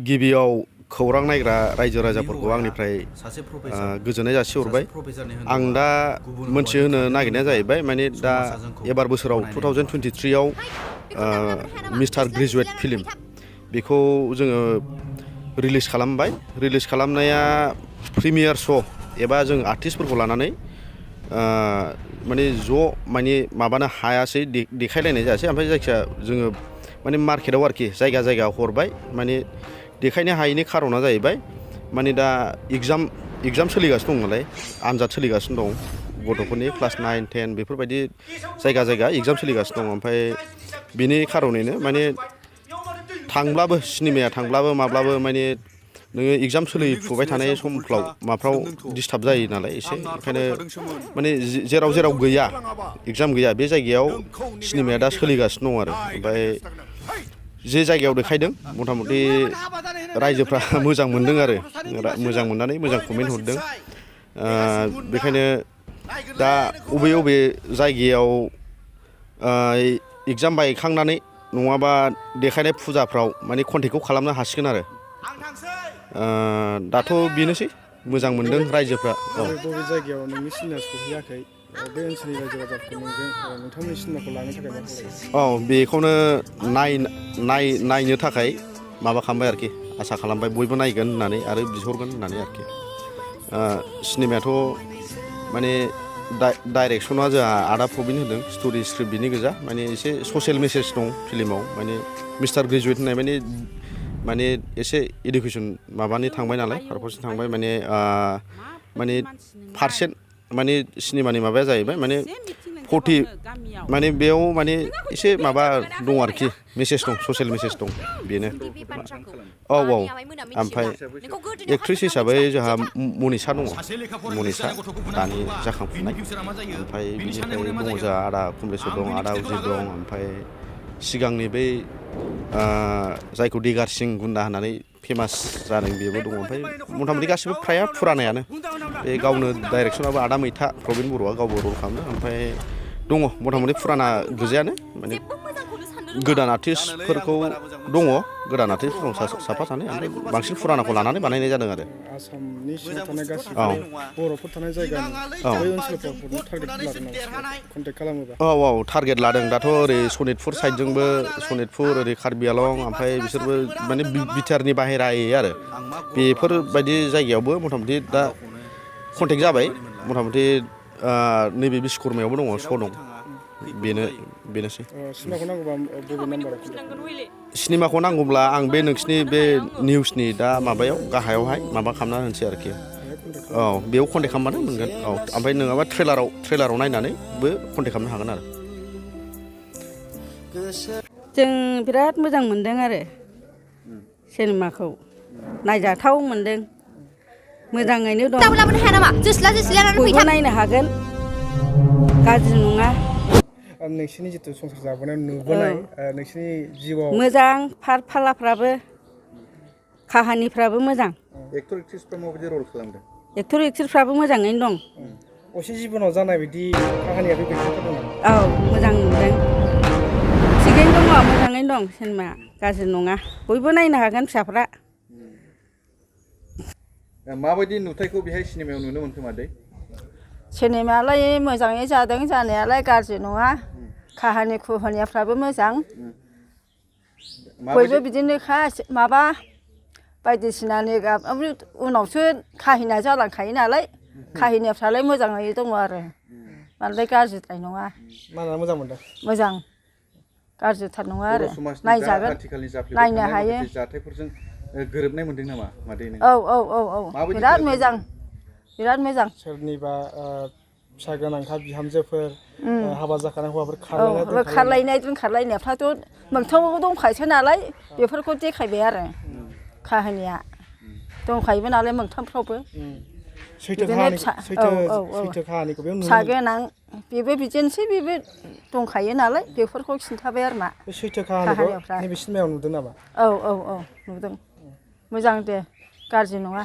गिबियाव खौरां नायग्रा रायजो राजाफोरखौ आंनिफ्राय गोजोननाय जासिहरबाय। आं दा मोनथिहोनो नागिरनाया जाहैबाय माने दा एबार बोसोराव 2023 आव मिस्टार ग्रेजुवेट फिल्म बेखौ जोङो रिलिज खालामबाय। रिलिज खालामनाया प्रिमियार श' एबा जों आर्टिस्टफोरखौ लानानै माने ज' माने माबानो हायासै, देखायलायनाय जायासै। ओमफ्राय जायखिया जोङो माने मार्केटाव आरोखि जायगा जायगा हरबाय। माने देखायनो हायैनि खारना जाहैबाय माने दा एगजाम सोलिगासिनो दं नालाय, आनजाद सोलिगासिनो दं गथ'फोरनि क्लास 9, 10 बेफोरबायदि जायगा जायगा एगजाम सोलिगासिनो दं। ओमफ्राय बिनि खारनैनो माने थांब्लाबो सिनेमाया थांब्लाबो माब्लाबो माने नोङो एगजाम सोलिफुबाय थानाय समफ्राव माफ्राव डिस्टार्ब जायो नालाय एसे, ओंखायनो माने जेराव जेराव गैया एगजाम गैया बे जायगायाव सिनेमाया दा सोलिगासिनो दं आरो। ओमफ्राय जे जायगायाव देखायदों मथा मथि रायजोफ्रा मोजां मोनदों आरो, मोजां मोननानै मोजां कमेन्ट हरदों। बेखायनो दा अबे जायगायाव एगजाम बायखांनानै नङाबा देखायनाय फुजाफ्राव माने कन्टेक्टखौ खालामनो हासिगोन आरो। दाथ' बेनोसै, मोजां मोनदों रायजोफ्रा। बबे जायगायाव नोंनि सिनेमा सौहैयाखै, बे ओनसोलनि रायजो राजाफोरखौ नोंथांमोननि सिनेमाखौ लानो थाखाय मा खालामो? बेखौनो नायनो थाखाय माबा खालामबाय आरोखि, आसा खालामबाय बयबो नायगोन होननानै आरो बिहरगोन होननानै आरोखि। सिनेमायाथ' माने डाइरेक्सना जोंहा आदा प्रबिन होदों, स्ट'रि स्क्रिप्ट बिनि गोजा। माने एसे ससियेल मेसेज दं फिल्माव। माने मिस्टार ग्रेजुवेट होननाय माने एसे इडुकेसन माबानि थांबाय नालाय, पारपसनि थांबाय माने पारसेन्ट माने सिनेमानि माबाया जाहैबाय माने 40 माने बेयाव माने एसे माबा दं आरोखि, मेसेज दं, ससियेल मेसेज दं बेनो। औ। ओमफ्राय एक्ट्रिस हिसाबै जोंहा मनिषा दङ, मनिषा दानि जाखांफुनाय। ओमफ्राय बिनिफ्राय दङ जोंहा आदा कमलेसर दं, आदा उजिर दं। ओमफ्राय सिगांनि बै जायखौ दिगार सिं गुन्दा होननानै फेमास जादों बेबो दङ। ओमफ्राय मथा मथि गासिबो फ्राया फुरानायानो। बे गावनो डाइरेक्सनाबो आदा मैथा प्रबिन बर'आ गावबो रल खालामदों। ओमफ्राय दङ मथा मथि फुराना गोजायानो, माने गोदान आर्टिस्टफोरखौ दङ, गोदान आर्टिस्ट दं साफा सानै। ओमफ्राय बांसिन फुरानाखौ लानानै बानायनाय जादों आरो। आसामनि सिङाव थानाय गासिबो बर'फोर थानाय जायगानि बै ओनसोलफ्राव हरनो टारगेट लादों नामा, कन्टेक्ट खालामोबा? औ टारगेट लादों। दाथ' ओरै सनितपुर साइडजोंबो, सनितपुर ओरै कार्बि आलं, ओमफ्राय बिसोरबो माने बिटिआरनि बाहेरायै आरो बेफोरबायदि जायगायावबो मथा मथि दा कन्टेक्ट जाबाय। मथा मथि नैबे बिश्वकर्मायावबो दङ, श' दं। बेनोसै। सिनेमाखौ नांगौब्ला आं बे नोंसिनि बे निउसनि दा माबायाव गाहायावहाय माबा खालामना होनोसै आरोखि। औ, बेयाव कन्टेक्ट खालामबानो मोनगोन। औ, ओमफ्राय नङाबा ट्रेलाराव नायनानैबो कन्टेक्ट खालामनो हागोन आरो। जों बिराद मोजां मोनदों आरो सिनेमाखौ, नायजाथाव मोनदों, मोजाङैनो दं। बयबो नायनो हागोन, गाज्रि नङा। नोंसिनि जिथु संसार जाबोनाय नुबोनाय नोंसिनि जिउआव मोजां, फालाफ्राबो काहानिफ्राबो मोजां। एक्टर एक्ट्रिसफ्रा माबायदि रल खालामदों? एक्टर एक्ट्रिसफ्राबो मोजाङैनो दं। असे जिबनाव जानाय बायदि काहानियाबो बेरखांथारदों नामा? औ, मोजां नुदों, थिगैनो दङ, मोजाङैनो दं सिनेमाया, गाज्रि नङा। बयबो नायनो हागोन फिसाफ्रा। माबायदि नुथायखौ बेहाय सिनेमायाव नुनो मोनखो मादै? सिनेमायालाय मोजाङै जादों, जानायालाय गाज्रि नङा। काहानि कुहानिफ्राबो मोजां। बयबो बिदिनोखा, माबा बायदिसिनानि उनावसो काहिनिया जालांखायो नालाय, काहिनिफ्रालाय मोजाङै दङ आरो, बांद्राय गाज्रिद्राय नङा। मोजां मोनदों? मोजां, गाज्रिथार नङा आरो, नायजागोन, नायनो हायो। जाथायफोरजों गोरोबनाय मोनदों नामा मादै? औ, बिराद मोजां, बिराद मोजां। सोरनिबा फिसा गोनांखा बिहामजोफोर, हाबा जाखानाय हौवाफोर खारलायनाय दोनखारलायनायफ्राथ' मोगथाङाव दंखायोसो नालाय, बेफोरखौ देखायबाय आरो। काहानिया दंखायोबो नालाय मोगथांफ्रावबो। फिसा गोनां बेबो बिदिनोसै, बेबो दंखायो नालाय, बेफोरखौ खिन्थाबाय आरो मा। सैथो काहानिखौ नैबे सिनेमायाव नुदों नामा? औ, नुदों। मोजां दे, गाज्रि नङा।